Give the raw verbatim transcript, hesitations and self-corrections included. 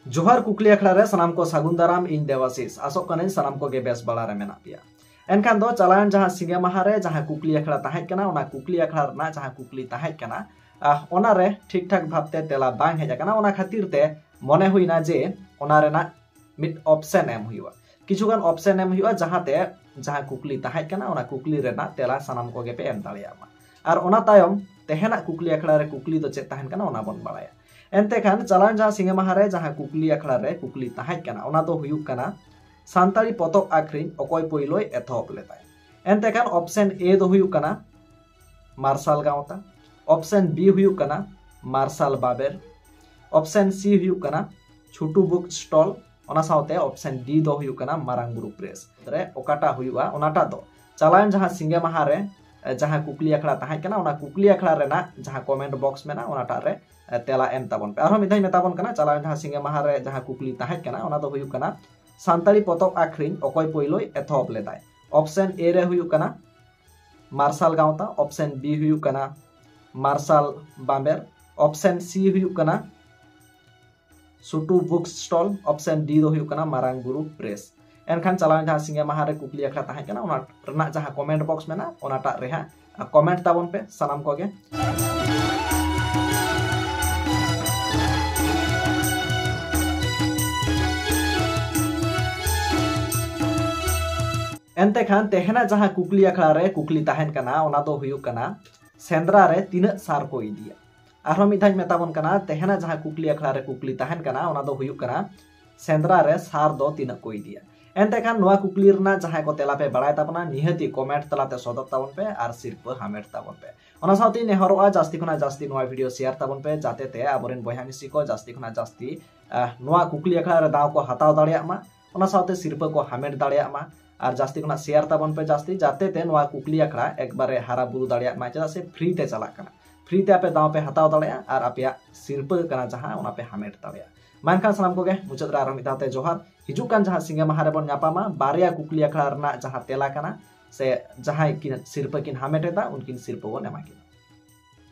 ᱡᱚᱦᱟᱨ ᱠᱩᱠᱞᱤ ᱟᱠᱷᱲᱟ ᱨᱮ ᱥᱟᱱᱟᱢ ᱠᱚ ᱥᱟᱹᱜᱩᱱ ᱫᱟᱨᱟᱢ᱾ ᱤᱧ ᱫᱮᱵᱟᱥᱤᱥ, ᱟᱥᱚᱜ ᱠᱟᱹᱱᱟᱹᱧ ᱥᱟᱱᱟᱢ ᱠᱚᱜᱮ ᱵᱮᱥ ᱵᱟᱲᱟ ᱨᱮ ᱢᱮᱱᱟᱜ ᱯᱮᱭᱟ᱾ ᱮᱱᱠᱷᱟᱱ ᱫᱚ ᱪᱟᱞᱟᱣᱮᱱ ᱡᱟᱦᱟᱸ ᱥᱤᱸᱜᱮ ᱢᱟᱦᱟ ᱨᱮ ᱡᱟᱦᱟᱸ ᱠᱩᱠᱞᱤ ᱟᱠᱷᱲᱟ ᱛᱟᱦᱮᱸ ᱠᱟᱱᱟ, ᱚᱱᱟ ᱠᱩᱠᱞᱤ ᱟᱠᱷᱲᱟ ᱨᱮᱱᱟᱜ ᱡᱟᱦᱟᱸ ᱠᱩᱠᱞᱤ ᱛᱟᱦᱮᱸ ᱠᱟᱱᱟ, ᱟᱦ, ᱚᱱᱟᱨᱮ ᱴᱷᱤᱠ ᱴᱷᱟᱠ ᱵᱷᱟᱵᱛᱮ ᱛᱮᱞᱟ ᱵᱟᱝ ᱦᱮᱡ ᱟᱠᱟᱱᱟ᱾ ᱚᱱᱟ ᱠᱷᱟᱹᱛᱤᱨ ᱛᱮ ᱢᱚᱱᱮ ᱦᱩᱭᱱᱟ ᱡᱮ ᱚᱱᱟ ᱨᱮᱱᱟᱜ ᱢᱤᱫ ᱚᱯᱥᱮᱱ ᱮᱢ ᱦᱩᱭᱩᱜᱼᱟ, ᱠᱤᱪᱷᱩᱜᱟᱱ ᱚᱯᱥᱮᱱ ᱮᱢ ᱦᱩᱭᱩᱜᱼᱟ, ᱡᱟᱦᱟᱸᱛᱮ ᱡᱟᱦᱟᱸ ᱠᱩᱠᱞᱤ ᱛᱟᱦᱮᱸ ᱠᱟᱱᱟ, ᱚᱱᱟ ᱠᱩᱠᱞᱤ ᱨᱮᱱᱟᱜ ᱛᱮᱞᱟ ᱥᱟᱱᱟᱢ ᱠᱚᱜᱮ ᱯᱮ ᱮᱢ ᱫᱟᱲᱮᱭᱟᱜ ᱢᱟ᱾ ᱟᱨ ᱚᱱᱟ ᱛᱟᱭᱚᱢ ᱛᱮᱦᱮᱧᱟᱜ ᱠᱩᱠᱞᱤ ᱟᱠᱷᱲᱟ ᱨᱮ ᱠᱩᱠᱞᱤ ᱫᱚ ᱪᱮᱫ ᱛᱟᱦᱮᱱ ᱠᱟᱱᱟ, ᱚᱱᱟ ᱵᱚᱱ ᱵᱟᱲᱟᱭᱟ᱾ ᱮᱱᱛᱮ ᱠᱷᱟᱱ ᱪᱟᱞᱟᱣᱮᱱ ᱡᱟᱦᱟᱸ ᱥᱤᱸᱜᱮ ᱢᱟᱦᱟ ᱨᱮ ᱡᱟᱦᱟᱸ ᱠᱩᱠᱞᱤ ᱟᱠᱷᱲᱟ ᱨᱮ ᱠᱩᱠᱞᱤ ᱛᱟᱦᱮᱸ ᱠᱟᱱᱟ, ᱚᱱᱟ ᱫᱚ ᱦᱩᱭᱩᱜ ᱠᱟᱱᱟ, ᱥᱟᱱᱛᱟᱲᱤ ᱯᱚᱛᱚᱵ ᱟᱠᱷᱨᱤᱧ ᱚᱠᱚᱭ ᱯᱳᱭᱞᱳᱭ ᱮᱛᱚᱦᱚᱵ ᱞᱮᱫᱟᱭ? ᱮᱱᱛᱮ ᱠᱷᱟᱱ ᱚᱯᱥᱮᱱ ᱮ ᱫᱚ ᱦᱩᱭᱩᱜ ᱠᱟᱱᱟ ᱢᱟᱨᱥᱟᱞ ᱜᱟᱶᱛᱟ, ᱚᱯᱥᱮᱱ ᱵᱤ ᱦᱩᱭᱩᱜ ᱠᱟᱱᱟ ᱢᱟᱨᱥᱟᱞ ᱵᱟᱵᱮᱨ, ᱚᱯᱥᱮᱱ ᱥᱤ ᱦᱩᱭᱩᱜ ᱠᱟᱱᱟ ᱪᱷᱩᱴᱩ ᱵᱩᱠ ᱥᱴᱚᱞ, ᱚᱱᱟ ᱥᱟᱶᱛᱮ ᱚᱯᱥᱮᱱ ᱰᱤ ᱫᱚ ᱦᱩᱭᱩᱜ ᱠᱟᱱᱟ ᱢᱟᱨᱟᱝ ᱵᱩᱨᱩ ᱯᱨᱮᱥ᱾ ᱨᱮ ᱚᱠᱟᱴᱟᱜ ᱦᱩᱭᱩᱜᱼᱟ, ᱚᱱᱟᱴᱟᱜ ᱫᱚ ᱪᱟᱞᱟᱣᱮᱱ ᱡᱟᱦᱟᱸ ᱥᱤᱸᱜᱮ ᱢᱟᱦᱟ ᱨᱮ, ᱮ, ᱡᱟᱦᱟᱸ ᱠᱩᱠᱞᱤ ᱟᱠᱷᱲᱟ ᱛᱟᱦᱮᱸ ᱠᱟᱱᱟ, ᱚᱱᱟ ᱠᱩᱠᱞᱤ ᱟᱠᱷᱲᱟ ᱨᱮᱱᱟᱜ ᱡᱟᱦᱟᱸ ᱠᱚᱢᱮᱱᱴ ᱵᱚᱠᱥ ᱢᱮᱱᱟᱜᱼᱟ, ᱚᱱᱟᱴᱟᱜ ᱨᱮ, ᱮ, ᱛᱮᱞᱟ ᱮᱢ ᱛᱟᱵᱚᱱ ᱯᱮ᱾ ᱟᱨᱦᱚᱸ ᱢᱤᱫ ᱫᱷᱟᱣ ᱤᱧ ᱢᱮᱛᱟ ᱵᱚᱱ ᱠᱟᱱᱟ, ᱪᱟᱞᱟᱣᱮᱱ ᱡᱟᱦᱟᱸ ᱥᱤᱸᱜᱮ ᱢᱟᱦᱟ ᱨᱮ ᱡᱟᱦᱟᱸ ᱠᱩᱠᱞᱤ ᱛᱟᱦᱮᱸ ᱠᱟᱱᱟ, ᱚᱱᱟ ᱫᱚ ᱦᱩᱭᱩᱜ ᱠᱟᱱᱟ, ᱥᱟᱱᱛᱟᱲᱤ ᱯᱚᱛᱚᱵ ᱟᱠᱷᱨᱤᱧ ᱚᱠᱚᱭ ᱯᱳᱭᱞᱳᱭ ᱮᱛᱚᱦᱚᱵ ᱞᱮᱫᱟᱭ? ᱚᱯᱥᱮᱱ ᱮ ᱨᱮ ᱦᱩᱭᱩᱜ ᱠᱟᱱᱟ ᱢᱟᱨᱥᱟᱞ ᱜᱟᱶᱛᱟ, ᱚᱯᱥᱮᱱ ᱵᱤ ᱦᱩᱭᱩᱜ ᱠᱟᱱᱟ ᱢᱟᱨᱥᱟᱞ ᱵᱟᱢᱵᱮᱨ, ᱚᱯᱥᱮᱱ ᱥᱤ ᱦᱩᱭᱩᱜ ᱠᱟᱱᱟ ᱥᱩᱴᱩ ᱵᱩᱠ ᱥᱴᱚᱞ, ᱚᱯᱥᱮᱱ ᱰᱤ ᱫᱚ ᱦᱩᱭᱩᱜ ᱠᱟᱱᱟ ᱢᱟᱨᱟᱝ ᱵᱩᱨᱩ ᱯᱨᱮᱥ᱾ ᱮᱱᱠᱷᱟᱱ ᱪᱟᱞᱟᱣᱮᱱ ᱡᱟᱦᱟᱸ ᱥᱤᱸᱜᱮ ᱢᱟᱦᱟ ᱨᱮ ᱠᱩᱠᱞᱤ ᱟᱠᱷᱲᱟ ᱛᱟᱦᱮᱸ ᱠᱟᱱᱟ, ᱚᱱᱟ ᱨᱮᱱᱟᱜ ᱡᱟᱦᱟᱸ ᱠᱚᱢᱮᱱᱴ ᱵᱚᱠᱥ ᱢᱮᱱᱟᱜᱼᱟ, ᱚᱱᱟᱴᱟᱜ ᱨᱮ ᱦᱟᱸᱜ ᱠᱚᱢᱮᱱᱴ ᱛᱟᱵᱚᱱ ᱯᱮ ᱥᱟᱱᱟᱢ ᱠᱚᱜᱮ᱾ ᱮᱱᱛᱮ ᱠᱷᱟᱱ ᱛᱮᱦᱮᱧᱟᱜ ᱡᱟᱦᱟᱸ ᱠᱩᱠᱞᱤ ᱟᱠᱷᱲᱟ ᱨᱮ ᱠᱩᱠᱞᱤ ᱛᱟᱦᱮᱱ ᱠᱟᱱᱟ, ᱚᱱᱟ ᱫᱚ ᱦᱩᱭᱩᱜ ᱠᱟᱱᱟ, ᱥᱮᱸᱫᱽᱨᱟ ᱨᱮ ᱛᱤᱱᱟᱹᱜ ᱥᱟᱨ ᱠᱚ ᱤᱫᱤᱭᱟ? ᱟᱨᱦᱚᱸ ᱢᱤᱫ ᱫᱷᱟᱣ ᱤᱧ ᱢᱮᱛᱟ ᱵᱚᱱ ᱠᱟᱱᱟ, ᱛᱮᱦᱮᱧᱟᱜ ᱡᱟᱦᱟᱸ ᱠᱩᱠᱞᱤ ᱟᱠᱷᱲᱟ ᱨᱮ ᱠᱩᱠᱞᱤ ᱛᱟᱦᱮᱱ ᱠᱟᱱᱟ, ᱚᱱᱟ ᱫᱚ ᱦᱩᱭᱩᱜ ᱠᱟᱱᱟ, ᱥᱮᱸᱫᱽᱨᱟ ᱨᱮ ᱥᱟᱨ ᱫᱚ ᱛᱤᱱᱟᱹᱜ ᱠᱚ ᱤᱫᱤᱭᱟ? ᱮᱱᱛᱮ ᱠᱷᱟᱱ ᱱᱚᱣᱟ ᱠᱩᱠᱞᱤ ᱨᱮᱱᱟᱜ ᱡᱟᱦᱟᱸᱭ ᱠᱚ ᱛᱮᱞᱟ ᱯᱮ ᱵᱟᱲᱟᱭ ᱛᱟᱵᱚᱱᱟ, ᱱᱤᱦᱟᱹᱛᱤ ᱠᱚᱢᱮᱱᱴ ᱛᱟᱞᱟᱛᱮ ᱥᱚᱫᱚᱨ ᱛᱟᱵᱚᱱ ᱯᱮ ᱟᱨ ᱥᱤᱨᱯᱟᱹ ᱦᱟᱢᱮᱴ ᱛᱟᱵᱚᱱ ᱯᱮ᱾ ᱚᱱᱟ ᱥᱟᱶᱛᱮᱧ ᱱᱮᱦᱚᱨᱚᱜᱼᱟ, ᱡᱟᱹᱥᱛᱤ ᱠᱷᱚᱱᱟᱜ ᱡᱟᱹᱥᱛᱤ ᱱᱚᱣᱟ ᱵᱷᱤᱰᱤᱭᱳ ᱥᱮᱭᱟᱨ ᱛᱟᱵᱚᱱ ᱯᱮ, ᱡᱟᱛᱮ ᱛᱮ ᱟᱵᱚᱨᱮᱱ ᱵᱚᱭᱦᱟ ᱢᱤᱥᱤ ᱠᱚ ᱡᱟᱹᱥᱛᱤ ᱠᱷᱚᱱᱟᱜ ᱡᱟᱹᱥᱛᱤ, ᱟᱦ, ᱱᱚᱣᱟ ᱠᱩᱠᱞᱤ ᱟᱠᱷᱲᱟ ᱨᱮ ᱫᱟᱣ ᱠᱚ ᱦᱟᱛᱟᱣ ᱫᱟᱲᱮᱭᱟᱜ ᱢᱟ, ᱚᱱᱟ ᱥᱟᱶᱛᱮ ᱥᱤᱨᱯᱟᱹ ᱠᱚ ᱦᱟᱢᱮᱴ ᱫᱟᱲᱮᱭᱟᱜ ᱢᱟ᱾ ᱟᱨ ᱡᱟᱹᱥᱛᱤ ᱠᱷᱚᱱᱟᱜ ᱥᱮᱭᱟᱨ ᱛᱟᱵᱚᱱ ᱯᱮ ᱡᱟᱹᱥᱛᱤ, ᱡᱟᱛᱮ ᱛᱮ ᱱᱚᱣᱟ ᱠᱩᱠᱞᱤ ᱟᱠᱷᱲᱟ ᱮᱠᱵᱟᱨᱮ ᱦᱟᱨᱟ ᱵᱩᱨᱩ ᱫᱟᱲᱮᱭᱟᱜ ᱢᱟ, ᱪᱮᱫᱟᱜ ᱥᱮ ᱯᱷᱨᱤ ᱛᱮ ᱪᱟᱞᱟᱜ ᱠᱟᱱᱟ᱾ ᱯᱷᱨᱤ ᱛᱮ ᱟᱯᱮ ᱫᱟᱣ ᱯᱮ ᱦᱟᱛᱟᱣ ᱫᱟᱲᱮᱭᱟᱜᱼᱟ ᱟᱨ ᱟᱯᱮᱭᱟᱜ ᱥᱤᱨᱯᱟᱹ ᱠᱟᱱᱟ ᱡᱟᱦᱟᱸ, ᱚᱱᱟ ᱯᱮ ᱦᱟᱢᱮᱴ ᱫᱟᱲᱮᱭᱟᱜᱼᱟ᱾ ᱢᱟ ᱮᱱᱠᱷᱟᱱ ᱥᱟᱱᱟᱢ ᱠᱚᱜᱮ ᱢᱩᱪᱟᱹᱫ ᱨᱮ ᱟᱨᱦᱚᱸ ᱢᱤᱫ ᱫᱷᱟᱣ ᱛᱮ ᱡᱚᱦᱟᱨ᱾ ᱦᱤᱡᱩᱜ ᱠᱟᱱ ᱡᱟᱦᱟᱸ ᱥᱤᱸᱜᱮ ᱢᱟᱦᱟ ᱨᱮᱵᱚᱱ ᱧᱟᱯᱟᱢᱟ, ᱵᱟᱨᱭᱟ ᱠᱩᱠᱞᱤ ᱟᱠᱷᱲᱟ ᱨᱮᱱᱟᱜ ᱡᱟᱦᱟᱸ ᱛᱮᱞᱟ ᱠᱟᱱᱟ ᱥᱮ ᱡᱟᱦᱟᱸᱭ ᱠᱤᱱ ᱥᱤᱨᱯᱟᱹ ᱠᱤᱱ ᱦᱟᱢᱮᱴ ᱮᱫᱟ, ᱩᱱᱠᱤᱱ ᱥᱤᱨᱯᱟᱹ ᱵᱚᱱ ᱮᱢᱟ ᱠᱤᱱᱟ᱾